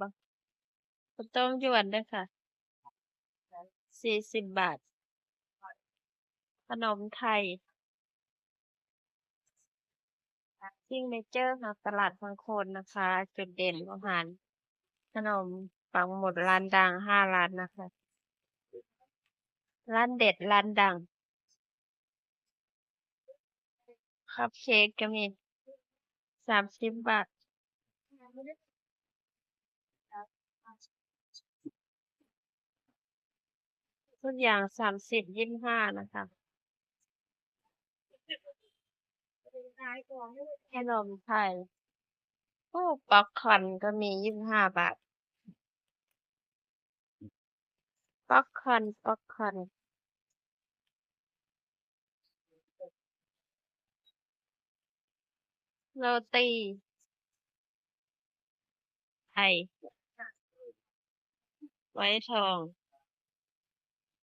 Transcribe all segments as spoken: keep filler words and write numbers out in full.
บ่ ข้าวต้มยวนเด้อค่ะ สี่สิบบาท ขนมไทย ซิกเนเจอร์ของตลาดบางคนนะคะ จุดเด่นอาหาร ขนมปังหมุดร้านดังห้าร้านนะคะ ร้านเด็ดร้านดัง คัพเค้กก็มี สามสิบบาท ทุกอย่างสามสิบ ยี่สิบห้านะคะ ขนมไทย โอ้ ป๊อปคอร์นก็มี ยี่สิบห้าบาท ป๊อปคอร์น ป๊อปคอร์น โรตี ไข่ ไว้ทอง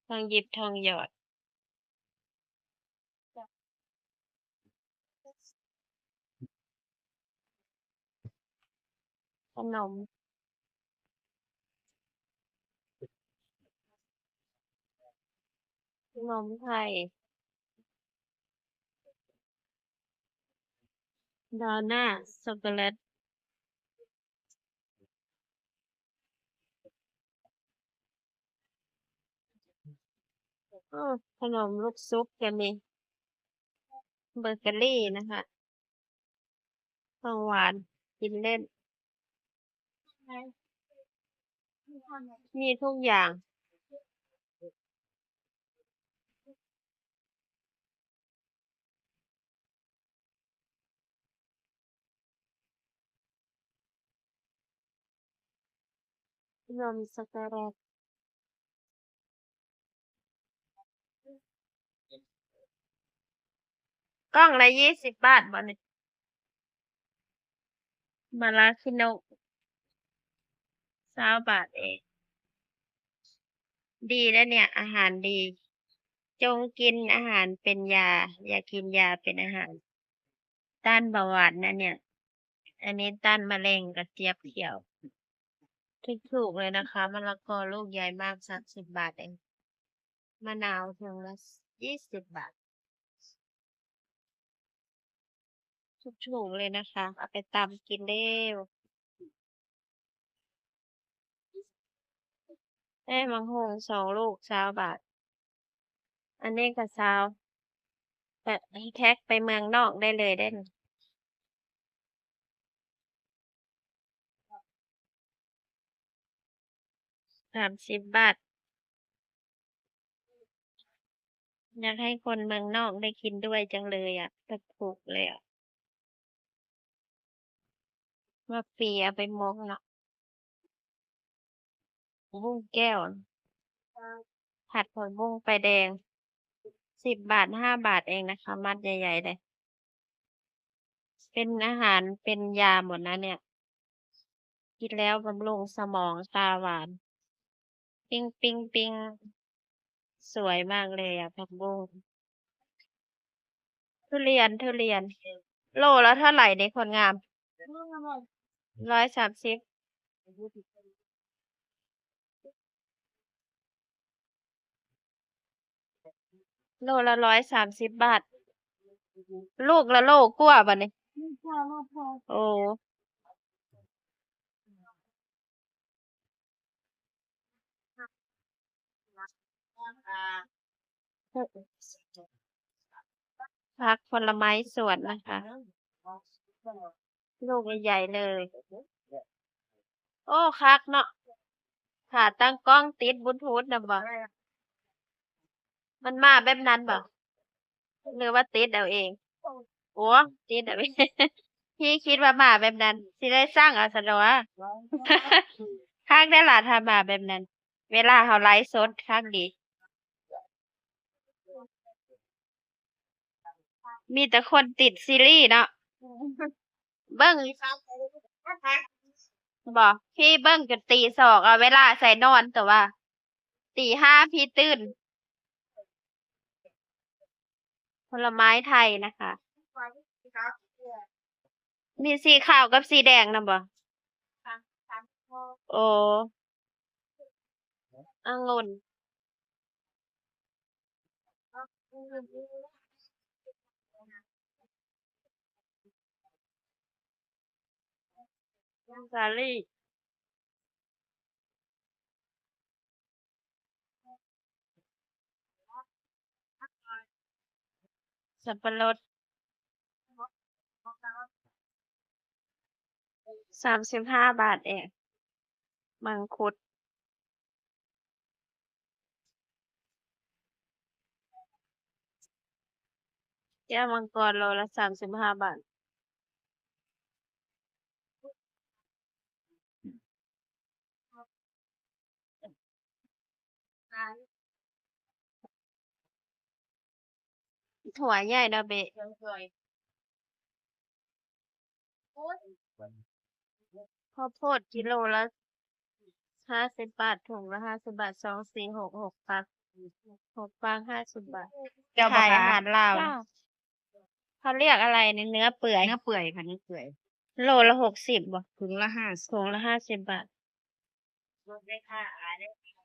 ทองหยิบทองหยอด ขนม ขนมไทย ดอนัท ช็อกโกแลต อ้อ ขนมลูกชุบก็มี เบเกอรี่นะคะ ของหวาน กินเล่น มีทุกอย่าง นมช็อกโกแลต กล่องละยี่สิบบาทบ่นี่ มะระขี้นก ซาวบาทเอง ดีแล้วเนี่ย อาหารดี จงกินอาหารเป็นยา อย่ากินยาเป็นอาหาร ต้านเบาหวานนะเนี่ย อันนี้ต้านมะเร็งกระเจี๊ยบเขียว ถูกๆเลยนะคะ มะละกอลูกใหญ่มาก สามสิบบาทเอง มะนาวถุงละยี่สิบบาท ถูกๆเลยนะคะ เอาไปตำกินเร็ว ได้หมากฮุ่งสองลูก ซาวบาท อันนี้ก็ซาว แต่แพ็คไปเมืองนอกได้เลยเด้อ สามสิบบาท อยากให้คนเมืองนอกได้กินด้วยจังเลยอะ ถูกๆเลยอะ ว่าฟรีเอาไปหมกเนาะ ผักบุ้งแก้ว ผัดผักบุ้งไฟแดง สิบบาท ห้าบาทเองนะคะ มัดใหญ่ๆเลย เป็นอาหาร เป็นยาหมดนะเนี่ย กินแล้วบำรุงสมอง ตาหวาน ปิ๊ง ปิ๊ง ปิ๊ง สวยมากเลยอะ ผักบุ้ง ทุเรียน ทุเรียน โลละเท่าไหร่เนี่ย คนงาม ร้อยสามสิบ โลละร้อยสามสิบบาท ลูกละโลกว่าบาดนี้ โอ้ ผักผลไม้สวนนะคะ ลูกใหญ่ๆเลย โอ้ คักเนาะ ขาตั้งกล้องติดบลูทูธนะบ่ มันมาแบบนั้นบ่ หรือว่าติดเอาเอง โอ้ ติดเอาเอง พี่คิดว่ามาแบบนั้น สิได้สั่งเอาซะดอก คักได้ล่ะ ถ้ามาแบบนั้น เวลาเฮาไลฟ์สด คักดี มีแต่คนติดซีรีส์เนาะ เบิ่ง บ่ พี่เบิ่งจนตีสอง เอาเวลาใส่นอน แต่ว่าตีห้าพี่ตื่น ผลไม้ไทยนะคะ มีสีขาวกับสีแดงนำบ่ โอ้ องุ่น สาลี่ สับปะรด สามสิบห้าบาทเอง มังคุด แก้วมังกรโลละสามสิบห้าบาท ถั่วใหญ่เนาะเบะ ข้าวโพดกิโลละห้าสิบบาท ถุงละห้าสิบบาท สอง สี่ หก หกปัก หกปัก ห้าสิบบาท เจ้าบ่ ขายอา คะ หารลาว จ้า เขาเรียกอะไรเนี่ย เนื้อเปื่อย เนื้อเปื่อยค่ะ เนื้อเปื่อย โลละหกสิบบ่ ถุงละห้าสิบ ถุงละห้าสิบบาท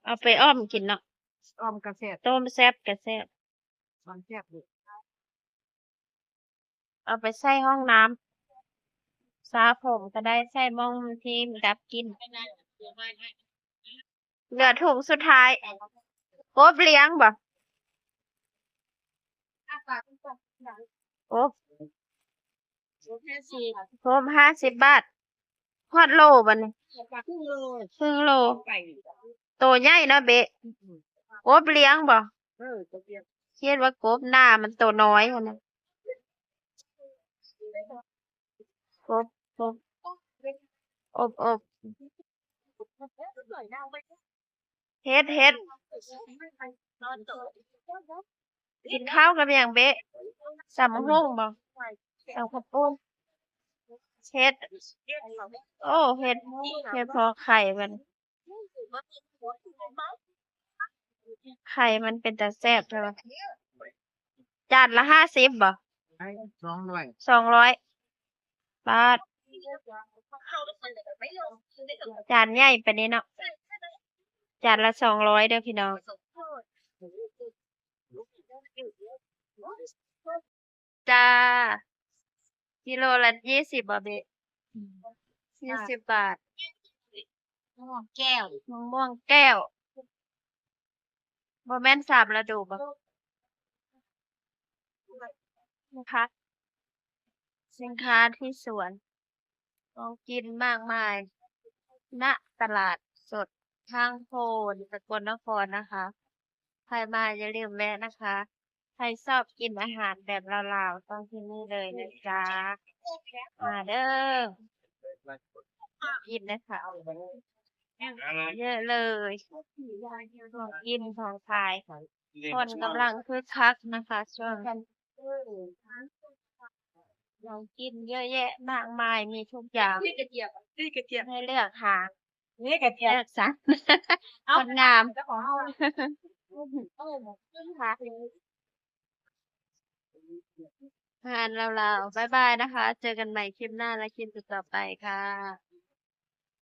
เอาไปอ้อมกินเนาะ อ้อมกะแซ่บ ต้มแซ่บกะแซ่บ อ้อมแซ่บอยู่ เอาไปใส่ห้องน้ำ สระผมก็ได้ ใส่หม้องที่ดับกลิ่น เหลือถุงสุดท้าย กบเลี้ยงบ่ กบ ครบห้าสิบ บาท ฮอดโลบ่นี่ ครึ่งโล ครึ่งโล ไป โตใหญ่เนาะเบะ กบเลี้ยงบ่ เออ กบเลี้ยง คิดว่ากบ หน้ามันโตน้อยหั้นนะ กบ กบ อบ อบ เฮ็ด เฮ็ด กินข้าวกับหยังเบะ ตำบักหุ่งบ่ ตำข้าวปุ้น เฮ็ด โอ้ เฮ็ด เฮ็ดพอไข่มัน ไข่มันเป็นตาแซ่บแท้วะ จานละห้าสิบบ่ สองร้อย สองร้อย บาท จานใหญ่ปานนี้เนาะ จานละสองร้อยเด้อพี่น้อง จ้า กิโลละยี่สิบบ่เบะ อืม ยี่สิบบาท มะม่วงแก้ว มะม่วงแก้ว บ่แม่นสามฤดูบ่ นะคะ สินค้าที่สวน ของกินมากมาย ณ ตลาดสดทางโพน สกลนครนะคะ ใครมาอย่าลืมแวะนะคะ ใครชอบกินอาหารแบบลาวๆ ต้องที่นี่เลยนะจ๊ะ มาเด้อ กินนะคะ เยอะเลย ของกินของขาย คนกำลังคึกคักนะคะ ช่วง ของกินเยอะแยะมากมาย มีทุกอย่าง นี่กระเจี๊ยบ นี่กระเจี๊ยบ ให้เลือกหา นี่กระเจี๊ยบ เลือกสรร เอา คนงาม เจ้าของเอา ค่ะ อาหารลาวๆ บ๊ายบายนะคะ เจอกันใหม่คลิปหน้าและคลิปต่อๆ ไปค่ะ